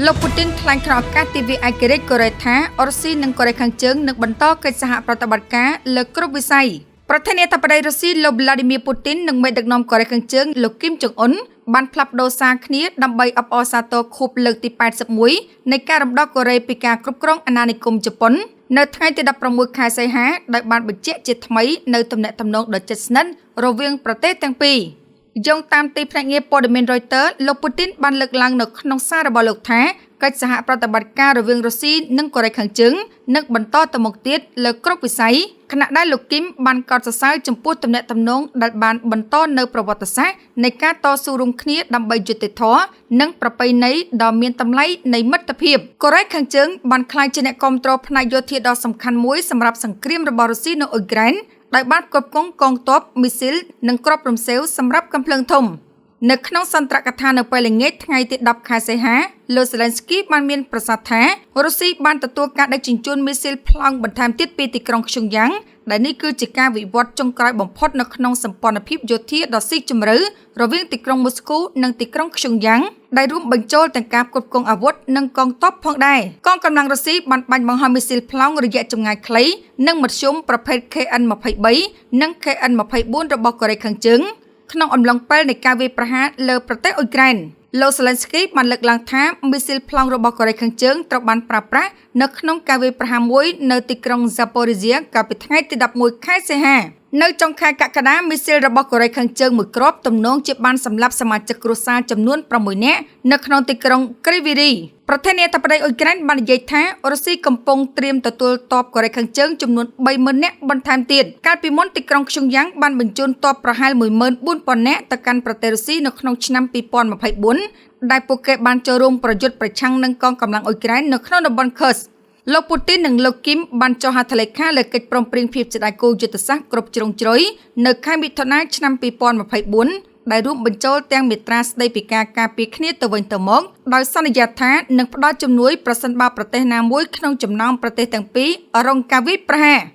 លោកពូទីនថ្លែងក្នុងឱកាសទិវាឯករាជ្យកូរ៉េថារុស្ស៊ីនិងកូរ៉េខាងជើងនឹងបន្តកិច្ចសហប្រតិបត្តិការលើគ្រប់វិស័យប្រធានាធិបតីរុស្ស៊ីលោកវ្លាឌីមៀពូទីននិងមេដឹកនាំកូរ៉េខាងជើងលោកគីមចុងអ៊ុនបានផ្លាស់ប្ដូរសារគ្នាដើម្បីអបអរសាទរខួបលើកទី81នៃការរំដោះកូរ៉េពីការគ្រប់គ្រងអាណានិគមជប៉ុននៅថ្ងៃទី16ខែសីហាដោយបានបញ្ជាក់ជាថ្មីនៅទំនាក់ទំនងដ៏ជិតស្និទ្ធរវាងប្រទេសទាំងពីរយោងតាមទីភ្នាក់ងារព័ត៌មាន Reuters លោកពូទីនបានលើកឡើងនៅក្នុងសាររបស់លោកថាកិច្ចសហប្រតិបត្តិការរវាងរុស្ស៊ីនិងកូរ៉េខាងជើងនឹងបន្តទៅមុខទៀតលើគ្រប់វិស័យខណៈដែលលោកគីមបានកោតសរសើរចំពោះទំនាក់ទំនងដែលបានបន្តនៅប្រវត្តិសាស្ត្រនៃការតស៊ូរួមគ្នាដើម្បីយុត្តិធម៌និងប្រពៃណីដ៏មានតម្លៃនៃមិត្តភាពកូរ៉េខាងជើងបានក្លាយជាអ្នកគាំទ្រផ្នែកយោធាដ៏សំខាន់មួយសម្រាប់សង្គ្រាមរបស់រុស្ស៊ីនៅអ៊ុយក្រែនដោយបានផ្គត់ផ្គង់កងទ័ពមីស៊ីលនិងគ្រាប់រំសេវសម្រាប់កាំភ្លើងធំនៅក្នុងសន្ទរកថានៅពេលល្ងាចថ្ងៃទី10ខែសីហាលោកសេឡិនស្គីបានមានប្រសាសន៍ថារុស្ស៊ីបានទទួលការដឹកជញ្ជូនមីស៊ីលប្លង់បន្ថែមទៀតពីទីក្រុងខ្យុងយ៉ាងដែលនេះគឺជាការវិវត្តចុងក្រោយបំផុតនៅក្នុងសម្ព័ន្ធភាពយោធាដ៏ស៊ីជម្រៅរវាងទីក្រុងមូស្គូនិងទីក្រុងខ្យុងយ៉ាងដែលរួមបញ្ចូលទាំងការផ្គត់ផ្គង់អាវុធនិងកងទ័ពផងដែរកងកម្លាំងរុស្ស៊ីបានបាញ់បង្ហោះមីស៊ីលប្លង់រយៈចម្ងាយខ្លីនិងមធ្យមប្រភេទ KN-23 និង KN-24 របស់កូរ៉េខាងជើងក្នុងអំឡុងពេលនៃការវាយប្រហារលើប្រទេសអ៊ុយក្រែនលោកសេឡិនស្គីបានលើកឡើងថាមីស៊ីលប្លង់របស់កូរ៉េខាងជើងត្រូវបានប្រើប្រាស់នៅក្នុងការវាយប្រហារមួយនៅទីក្រុងហ្សាប៉ូរីហ្សៀកាលពីថ្ងៃទី11ខែសីហានៅចុងខែកក្កដាមីស៊ីលរបស់កូរ៉េខាងជើងមួយគ្រាប់ទំនងជាបានសម្លាប់សមាជិកគ្រួសារចំនួន6នាក់នៅក្នុងទីក្រុងគ្រីវីរីប្រធានាធិបតីអ៊ុយក្រែនបាននិយាយថារុស្ស៊ីកំពុងត្រៀមទទួលទ័ពកូរ៉េខាងជើងចំនួន30000នាក់បន្ថែមទៀតកាលពីមុនទីក្រុងខ្យុងយ៉ាងបានបញ្ជូនទ័ពប្រហែល14000នាក់ទៅកាន់ប្រទេសរុស្ស៊ីនៅក្នុងឆ្នាំ2024ដែលពួកគេបានចូលរួមប្រយុទ្ធប្រឆាំងនឹងកងកម្លាំងអ៊ុយក្រែននៅក្នុងតំបន់ខឺសលោកពូទីននិងលោកគីមបានចុះហត្ថលេខាលើកិច្ចព្រមព្រៀងភាពជាដៃគូយុទ្ធសាស្ត្រគ្រប់ជ្រុងជ្រោយនៅខែមិថុនាឆ្នាំ2024ដែលរួមបញ្ចូលទាំងមាត្រាស្តីពីការការពារគ្នាទៅវិញទៅមកដោយសន្យាថានឹងផ្ដល់ជំនួយប្រសិនបើប្រទេសណាមួយក្នុងចំណោមប្រទេសទាំងពីររងការវាយប្រហារ។